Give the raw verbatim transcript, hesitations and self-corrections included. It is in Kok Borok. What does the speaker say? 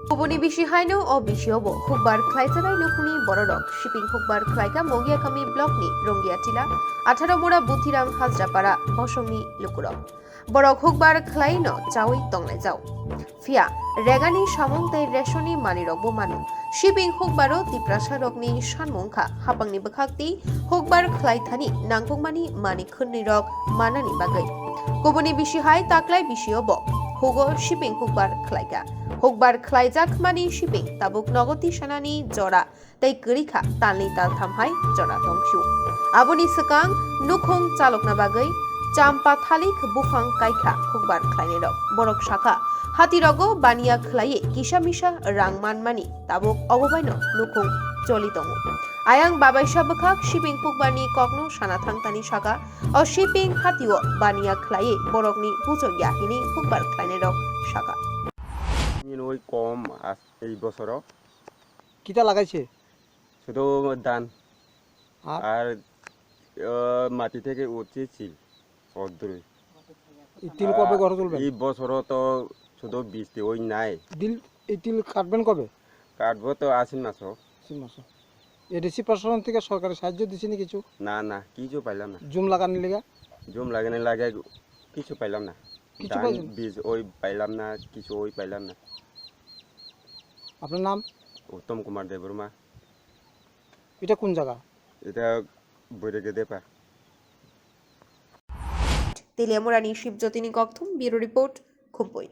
Kubuni bisi haino o bisio bo hukbar khlaijaknai nukhungni bororok siping hukbar khlaika Mongiakami block ni Rongiatila atharo mura Buthiram Hajrapara bosongni lukurok. Borok hukbar khlaino chawi tonglaijao. Phiya regani samung tei reshoni manwirokbo mano. Sibing hukbaro Tiprasarokni sanmung kha hapangni bwkhakti hukbar khlai thani nangkukmani manwi khwnrwirok manani bagwi. Kubuni bisi hai taklai bisio bo hugo sibing hukbar khlaikha. Hukbar khlaijak mani sibing tabuk nogo tisanani jora tei kwrwi kha talni taltham hai jora tongphio. Aboni swkang nukhung chalokna bagwi champa thalik buphang kaikha hukbar khlainairok. Borok sakha, hatirogo baniya khlaiwi kisa misa rang manmani tabuk obo baino nukhung choli tongo. Ayang babaisa bwkhak sibing hukbarni kokno sana thangtani saka, o sibing hatio baniya khlaiwi borokni bujokya hini hukbar khlainairok saka. Nini oi kom as-, ei bosoro. কিতা লাগাইছে? শুধু ধান। আর? আর, আহ, মাটি থেকে উঠছে চিল, অদ্দুরে। এই তিল কবে আর ঘরে তুলবেন? এই বছরও তো শুধু বৃষ্টি ওই নাই। দিল, এই তিল কাটবেন কবে? কাটবো তো আশ্বিন মাসও। আশ্বিন মাসও। এডিসি প্রশাসন থেকে সরকারি সাহায্য দিছে নি কিছু? না, না, কিছু পাইলাম না। জুম লাগানোর লেগে? জুম লাগানোর লাগে কিছু পাইলাম না। কিছু ধান পাইছেন? বীজ ওই পাইলাম না, কিছু ওই পাইলাম না। আপনার নাম? উত্তম কুমার দেববর্মা। এটা কোন জায়গা? এটা বৈরাগী দেপা। Teliamurani Shibjyotini Kokthum, Bureau Report, Khumpui.